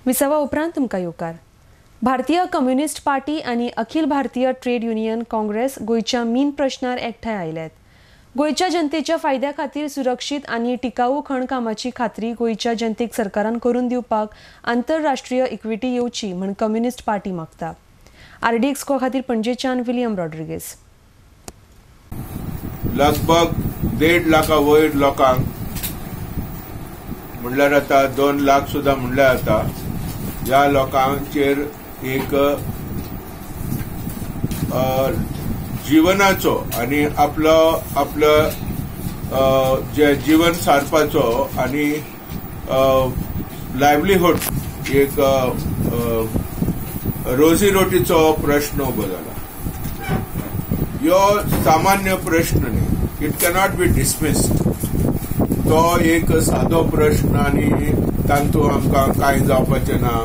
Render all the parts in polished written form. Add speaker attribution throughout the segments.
Speaker 1: विसवा उपरांत तुमकां येवकार. भारतीय कम्युनिस्ट पार्टी आनी अखिल भारतीय ट्रेड युनियन काँग्रेस गोंयच्या मीन प्रश्नार एकठांय आयल्यात. गोंयच्या जनतेच्या फायद्या खातीर सुरक्षीत आनी टिकाऊ खणकामाची खात्री गोंयच्या जनतेक सरकारान करून दिवपाक आंतरराष्ट्रीय इक्विटी येवची म्हण कम्युनिस्ट पार्टी मागता. आरडीएक्स को खातीर पणजेच्यान विलियम रॉड्रिगेज.
Speaker 2: लगभग 1.5 लाखा वयर लोकांक म्हणल्यार आतां 2 लाख सुद्दां म्हणल्यार आतां ह्या लोकांचेर एक जिवनाचो आनी आपलो आपलो जे जीवन सारपाचो आनी लायवलीहूड एक रोजी रोटीचो प्रश्न उबो जाला. यो सामान्य प्रश्न न्ही, it cannot be dismissed. तो एक सादो प्रश्न आनी तातूंत आमकां कांय जावपाचें ना.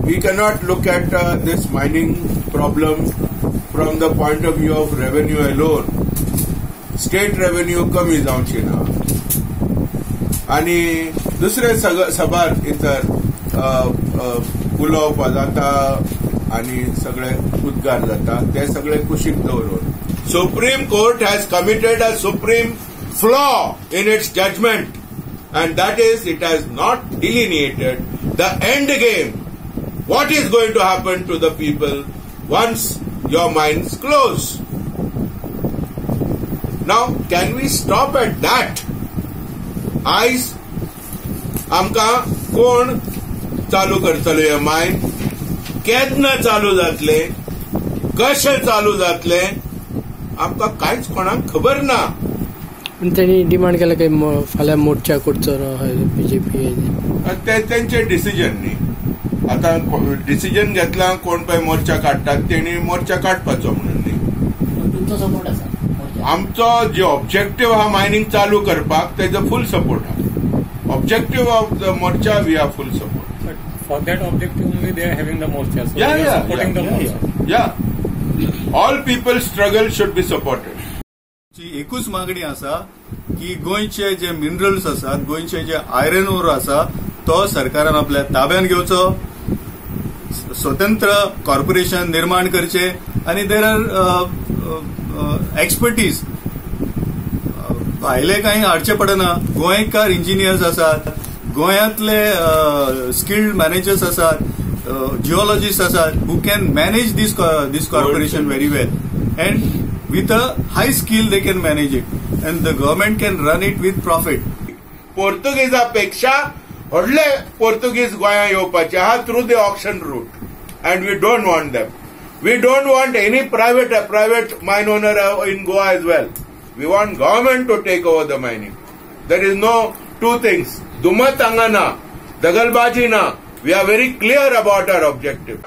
Speaker 2: We cannot look at this mining problem from the point of view of revenue alone. State revenue कमी जावची ना आनी दुसरे सभार इतर उलोवप जाता आनी सगळे उद्गार जाता ते सगळे कुशीक दवरून Supreme Court has committed a supreme flaw in its judgment, and that is it has not delineated the end game. What is going to happen to the people once your mines close? Now, can we stop at that? आयज आमकां कोण चालू करतलो हे मायन, केन्ना चालू जातले, कशें चालू जातले, आमकां कांयच कोणाक खबर ना.
Speaker 3: पण त्यांनी डिमांड केला की फाल्यां मोर्चा करचो बीजेपी.
Speaker 2: ते तेंचे डिसिजन न्ही. आतां डिसिजन घेतला कोण पळय मोर्चा काडटात तेणी मोर्चा काडपाचो म्हणून न्ही.
Speaker 4: तुमचो सपोर्ट आसा?
Speaker 2: आमचो जे ऑब्जेक्टिव्ह आहा मायनिंग चालू करपाक तेजो फूल सपोर्ट आहा. Objective of the morcha we are full support.
Speaker 5: But for that objective only they are having the morcha. So yeah, they are supporting the morcha.
Speaker 2: Yeah. All people struggle should be supported.
Speaker 6: एकूच मागणी आसा की गोंयचे जे minerals आसात, गोंयचे जे iron ore आसा तो सरकारान आपल्या ताब्यान घेवचो, स्वतंत्र कॉर्पोरेशन निर्माण करचे आनी there are expertise. भायले कांय हाडचे पडना. गोंयकार इंजिनियर्स आसात, गोंयांतले स्किल्ड मॅनेजर्स आसात, जिओलॉजिस्ट आसात who can manage this corporation very well and with a high skill they can manage it and the government can run it with profit.
Speaker 2: पोर्तुगीजा पेक्षा व्हडले पोर्तुगीज गोंया येवपाचे आहा through the auction route, and we don't want them. We don't want any private mine owner in Goa as well. We want government to take over the mining. There is no two things. दुमत हांगा ना, दगलबाजी ना. We are very clear about our objective.